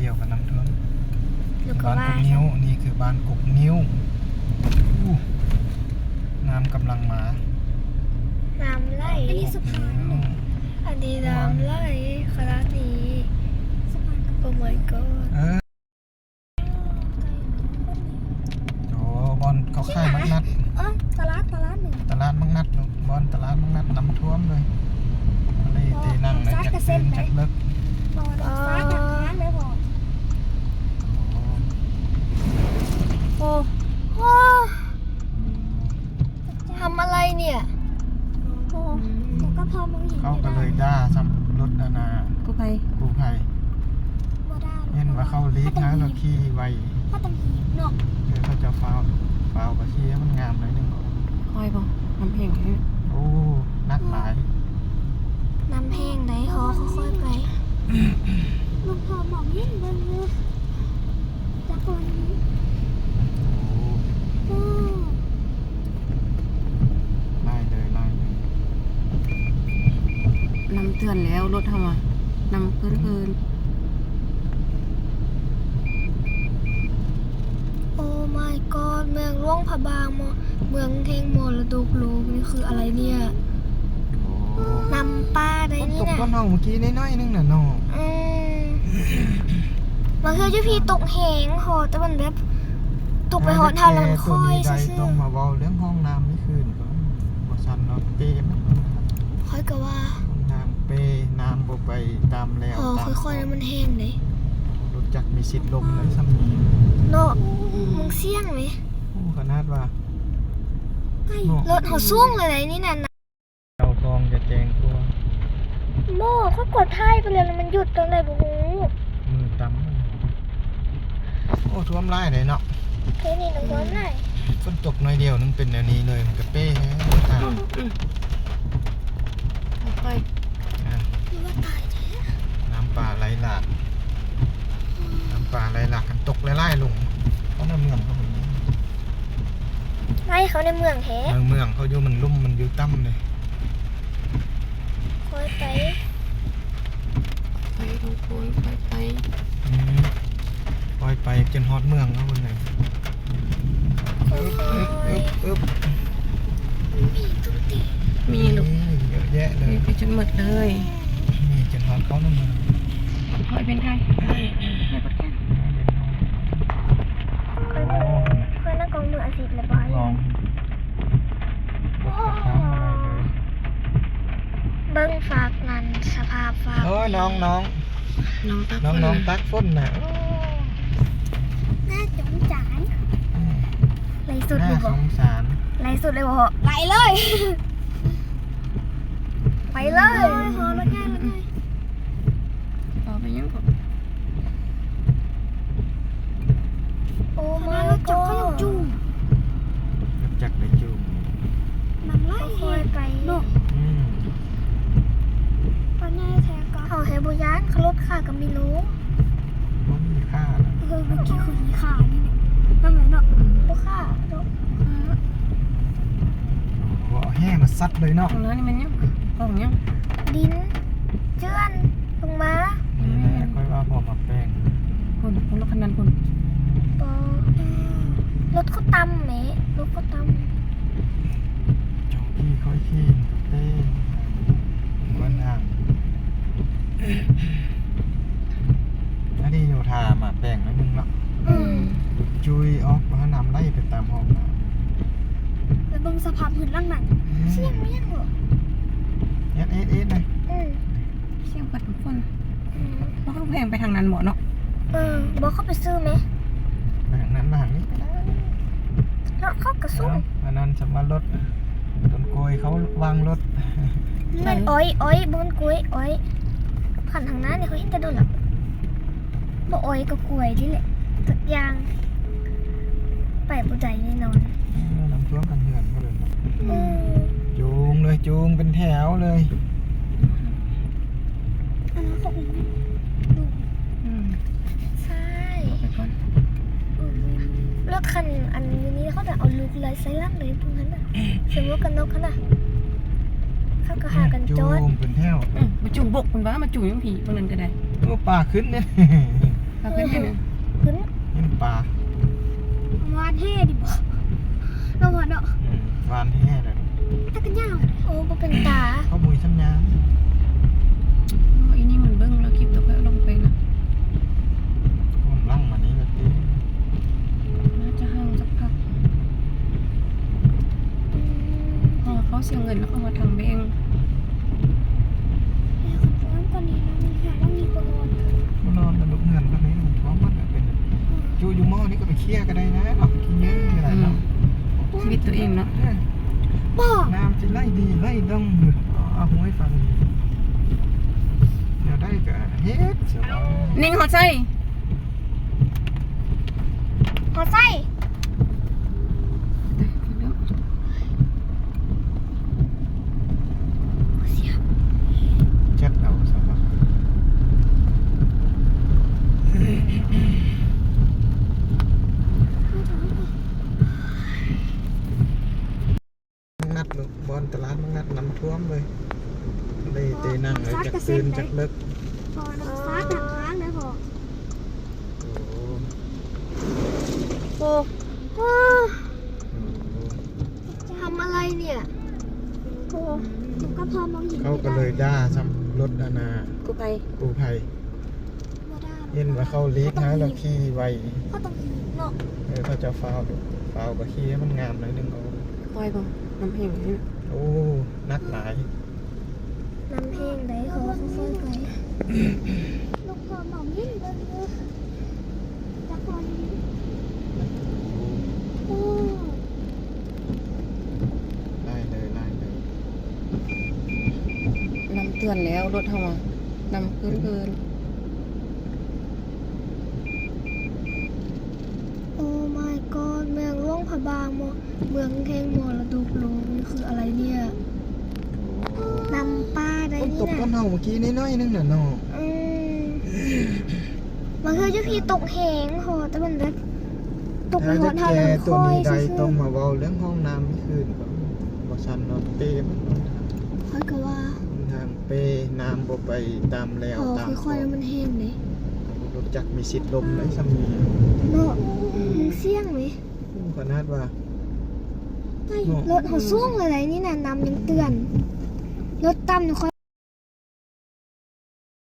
ດຽວກັບນ້ຳຖ້ວມ. ແລ້ວກໍວ່າ ບ້ານກົກງິ້ວ ນີ້ຄືບ້ານກົກງິ້ວ. ອູ້ ນ້ຳກຳລັງມາ. ນ້ຳໄຫຼ. ອັນນີ້ສະພານ. ອັນນີ້ນ້ຳໄຫຼຂະໜາດນີ້. ສະພານ. Oh my god. ເອີ ໂອ້ ບ່ອນເຂົາຂາຍໝາກນັດ. ເອີ ຕະຫຼາດ ຕະຫຼາດໜຶ່ງ ຕະຫຼາດໝາກນັດ. ບ່ອນຕະຫຼາດໝາກນັດນ້ຳຖ້ວມເລີຍ. ອັນນີ້ເຕນັ່ງໄດ້ຈັກຕື່ນຈັກເລິກ. ໂອ້ ໂອ້ ທຳອະໄລເນີ້ຍ? ໂອ້ ເຂົາກໍເລີຍດ່າຊ້ຳລົດອັນນ່າ ກູ້ໄພ ກູ້ໄພ. ບໍ່ດ່າ ເຫັນວ່າເຂົາຫຼີກນະ ເຂົາຂີ່ໄວ. ເຂົາຕ້ອງຮີບເນາະ. ເອີ ເຂົາເຈົ້າຟ້າວ ຟ້າວກໍຂີ່ໃຫ້ມັນງາມໜ້ອຍໜຶ່ງ. ຄ່ອຍບໍ່? ນ້ຳແຫ້ງ. ໂອ້ ໜັກຫຼາຍ. ນ້ຳແຫ້ງໃດ໋. ຂໍຄ່ອຍໆໄປ. ຫຼວງພໍ່ມອງເຫັນເບິ່ງຢູ່. ຈັກຄົນນີ້. ໂອ້ ໂອ້ ຫຼາຍເລີຍ ຫຼາຍເລີຍ. ນ້ຳເຖື່ອນແລ້ວ ລົດເຮົາອະ ນ້ຳເພີ້ນໆ. Oh my god ເມືອງຫຼວງພະບາງ ເມືອງແຫ່ງມໍລະດົກໂລກ ນີ້ຄືອະໄລເນີ້ຍ? ໂອ້ ນ້ຳປ່າໃດ໋ນີ້ນະ. ຝົນຕົກຕອນເຮົາມື້ກີ້ໜ້ອຍໆໜຶ່ງນະເນາະ. ອືມ ບາງເທື່ອຢູ່ພີ້ຕົກແຮງ ໂຫ ແຕ່ມັນແບບຕົກໄປຮອດເຮົາແລ້ວມັນຄ່ອຍຊື່ໆ. ຕ້ອງມາເວົ້າເລື່ອງຫ້ອງນ້ຳນີ້ຄືນກ່ອນ ບໍ່ຊັ້ນເນາະ ເປໝົດ. ຂ້ອຍກໍວ່າຫ້ອງນ້ຳເປ ນ້ຳບໍ່ໄປຕາມແລວ. ອໍ ຄ່ອຍໆ ມັນແຮງເດ້. ລົດຈັກມີສິດລົ້ມໄດ້ຊ່ຳນີ້ເນາະ. ມຶງສ່ຽງເດ້. ໂອ້ ຂະໜາດວ່າລົດເຮົາສູງເລີຍນີ້ນະ. ເຈົ້າຂອງຈະແຈ້ງກວ່າ. ບໍ່ ຂ້ອຍກວດຖ່າຍໄປແລ້ວ ມັນຢຸດຕອນໃດບໍ່ຮູ້. ມືຕ່ຳ. ໂອ້ ຖ້ວມຫຼາຍເດ້ເນາະ. ເຂດນີ້ນ້ຳຖ້ວມຫຼາຍ. ຝົນຕົກໜ້ອຍດຽວໜຶ່ງເປັນແນວນີ້ເລີຍ ມັນກະເປ້ແຮງ. ອືມ ອືມ ໄປ ອ່າ ຫຼືວ່າຕາຍແທ້. ນ້ຳປ່າໄຫຼຫຼາກ ອືມ ນ້ຳປ່າໄຫຼຫຼາກ ຄັນຕົກຫຼາຍໆລົງ ເອົາໃນເມືອງເຂົາເປັນ ໄຫຼເຂົ້າໃນເມືອງແທ້. ໃນເມືອງເຂົາຢູ່ ມັນລຸ່ມ ມັນຢູ່ຕ່ຳເດ້. ຄ່ອຍໄປ ໄປທຸກຄົນ ຄ່ອຍໄປ. ອືມ ຄ່ອຍໄປຈົນຮອດເມືອງເຮົາພຸ້ນແຫຼະ. ຄ່ອຍໆ ອຶບ ອຶບ ອຶບ. ມີຕູ້ຕີ ມີລູກ ມີເຍອະແຍະເລີຍ ມີໄປຈົນໝົດເລີຍ. ມີຈົນຮອດເຂົ້າໃນເມືອງ. ຄ່ອຍເປັນໄທ ຄ່ອຍເປັນໄທ. ຂ້ອຍ ຂ້ອຍນັກກອງມືອາຊີບແລ້ວບໍ່? ລອງ ໂອ້ ເບິ່ງຟາກນັ້ນ ສະພາບຟາກ. ໂອ້ຍ ນ້ອງໆ ນ້ອງຕັກ ນ້ອງໆຕັກຝົນນະ. ໂອ້ ໜ້າສົງສານ ອືມ ໄຫຼສຸດ ໜ້າສົງສານ ໄຫຼສຸດເລີຍບໍ່? ໄຫຼເລີຍ ໄປເລີຍ. ເອີ ຮອດແລ້ວ ຮອດແລ້ວ. ຕໍ່ໄປຍັງເກາະ? ໂອ້ ມາແລ້ວ ຈັກກໍຍັງຈູ້ ຈັກໄດ້ຈູ້ ນຳໄລ່ ຄ່ອຍໄປເນາະ. ອືມ ປານໃຫຍ່ແທ້ກໍ ເຮົາແຮງບໍ່ຢ້ານ ຄັນລົດຂ້າກໍມີໂລ ບໍ່ມີຄ່າ. ເອີ ເມື່ອກີ້ຄືມີຄ່ານີ້ແຫຼະ ນຳໄດ້ເນາະ ບໍ່ຄ່າເນາະ. ໂອ້ ເອົາແຮ່ມາຊັດເລີຍເນາະ. ເອີ ນີ້ແມ່ນຫຍັງ? ຂອງຫຍັງ? ດິນເຈື່ອນລົງມາ. ນີ້ແຫຼະ ຂ້ອຍວ່າພໍໝາກແປ້ງ ພຸ້ນ ລົດຄັນນັ້ນພຸ້ນ. ບໍ່ ລົດເຂົາຕ່ຳແໝ ລົດເຂົາຕ່ຳ. ເຈົ້າຂີ່ຂ້ອຍຂີ່ເປ້ ເບິ່ງທາງ. ອັນນີ້ຢູ່ທ່າໝາກແປ້ງໜ້ອຍໜຶ່ງເນາະ. ອືມ ຈຸ້ຍອອກ ຫານ້ຳໄຫຼໄປຕາມຫ້ອງນ້ຳ ແລ້ວເບິ່ງສະພາບພື້ນຫຼັງນັ້ນ. ອືມ ສຽງແມ່ນຫຍັງເບາະ? ເຮັດ ເຮັດ ເຮັດນະ. ອືມ ສຽງພັດນ້ຳຝົນ. ອືມ ບໍ່ ເຂົາແພງໄປທາງນັ້ນເບາະເນາະ. ເອີ ບໍ່ ເຂົາໄປຊື້ແມ ໄປທາງນັ້ນ ມາທາງນີ້ກໍໄດ້. ລົດເຂົາກໍສູງ. ເອົ້າ ອັນນັ້ນສຳມາລົດ ຕົ້ນກ້ວຍເຂົາວາງລົດ. ແມ່ນ ອ້ອຍ ອ້ອຍ ບໍ່ແມ່ນກ້ວຍ ອ້ອຍ. ຄັນທາງໜ້ານີ້ຂ້ອຍເຫັນແຕ່ດົນລະ ບໍ່ອ້ອຍກໍກ້ວຍນີ້ແຫຼະ ຈັກຢ່າງ ໄປບໍ່ໄດ້ແນ່ນອນ. ເອີ ນ້ຳຖ້ວມກັນເຮືອນເຂົາເລີຍ. ອືມ ຈູງເລີຍ ຈູງເປັນແຖວເລີຍ. ອັນນັ້ນເຂົາອຸ້ມລູກ. ອືມ ໃຊ່ ອອກໄປກ່ອນ. ອືມ ລົດຄັນອັນຢູ່ນີ້ເຂົາຈະເອົາລູກໄວ້ໃສ່ຫຼັງເລີຍ ພວກຫັ້ນນະ ໃສ່ໝວກກັນນັອກຫັ້ນນະ ເຂົາກໍຫາກັນຈອດ. ຈູງເປັນແຖວ. ອືມ ມາຈູງບົກເພິ່ນວ່າ ມາຈູງຈັ່ງພີ້ ພວກນັ້ນກໍໄດ້. ໂອ້ ປາຂຶ້ນເດ້. ປາເພິ່ນເຫັນ ເຫັນປາ ຫວານແຮດີບໍ່ ເນາະ ຫວານເນາະ ອືມ ຫວານແຮເລີຍ ຕາກະຍາວ ໂອ້ ບໍ່ເປັນຕາ ເຂົາບໍ່ມີສັນຍານ ໂອ້ ອີນີ້ມັນເບິ່ງແລ້ວຄລິບຕໍ່ໄປເອົາລົງໄປນະ ກຳລັງມານີ້ແລ້ວຕິ ໜ້າຈະຫ່າງຈັກພັກ ເພາະວ່າເຂົາເສຍເງິນແລ້ວເຂົາມາທາງແບງ ແມ່ຄັນອ້ອມກວ່ານີ້ນະ ມັນຫາວ່າມີບໍ່ນອນ ບໍ່ນອນນະລູກ ເຮືອນພວກນີ້ມັນພວມໝົດແລ້ວ ເປັນ ອືມ ຢູ່ ຢູ່ໝໍ້ນີ້ກໍໄປເຄຍກໍໄດ້ນະເນາະ ຂີ້ເຫຍື້ອກໍໄດ້ເນາະ ອືມ ຊີວິດຕົວເອງເນາະ ເອີ ບໍ່ ນ້ຳຊິໄຫຼດີໄຫຼດອງ ເອົາຫ້ວຍຝັ່ງນີ້ ແນວໃດກໍເຮັດ ນິ່ງ ຮອດໃສ ຮອດໃສ ຈັດເອົາຊະວ່າ ມັງງັດລູກ ບ່ອນຕະຫຼາດມັງງັດນ້ຳຖ້ວມເລີຍ ໄດ້ແຕ່ນັ່ງເລີຍ ຈັກຕື່ນຈັກເລິກ ພໍນ້ຳຊາດທາງທາງເດີພໍ່ ໂອ້ ໂອ້ ທຳອະໄລເນຍ ໂອ້ ເຂົາກໍເລີຍດ່າຊ້ຳ ລົດອັນນ່າ ກູ້ໄພ ກູ້ໄພ ເຫັນວ່າເຂົາຫຼີກໃຫ້ແລ້ວຂີ່ໄວ ເຂົາຕ້ອງເນາະ ເອີ ເຂົາເຈົ້າຟ້າວ ຟ້າວກໍຂີ່ໃຫ້ມັນງາມໜ້ອຍໜຶ່ງ ເອົາ ຄ່ອຍບໍ່ ນ້ຳແຮງນີ້ ໂອ້ ໜັກຫຼາຍ ນ້ຳແຮງໃດ ເຂົາຄ່ອຍໆໄປ ລູກພໍ່ມອງຍິງເບິ່ງຢູ່ ຈັກພໍດີ ໂອ້ ຫຼາຍເລີຍ ຫຼາຍເລີຍ ນ້ຳເຕືອນແລ້ວ ລົດເຮົານຳຂຶ້ນເພິ່ນ Oh my god ເມືອງຫຼວງພະບາງ ເມືອງແຫ່ງມໍລະດົກໂລກ ມັນຄືອະໄລເນຍ ນ້ຳປ່າໃດນີ້ນະ ຝົນຕົກຕອນເຮົາມື້ກີ້ໜ້ອຍໆໜຶ່ງນະເນາະ ອືມ ບາງເທື່ອຢູ່ພີ້ຕົກແຮງ ໂຫ ແຕ່ມັນແບບ ຕົກຮອດເຮົາ ແລ້ວມັນຄ່ອຍຊື່ໆ ຕ້ອງມາເວົ້າເລື່ອງຫ້ອງນ້ຳຄືນ ບໍ່ຊັ້ນເນາະ ເປມັນ ຂ້ອຍກໍວ່າ ທາງເປ ນ້ຳບໍ່ໄປຕາມແລວ ຕາມ ຄ່ອຍໆ ມັນແຮງເດ້ ລົດຈັກມີສິດລົ້ມໄດ້ຊ່ຳນີ້ ເນາະ ມັນສ່ຽງເດ້ ໂອ້ ຂະໜາດວ່າ ລົດເຮົາສູງເລີຍນີ້ນະ ນ້ຳຍັງເຕືອນ ລົດຕ່ຳນີ້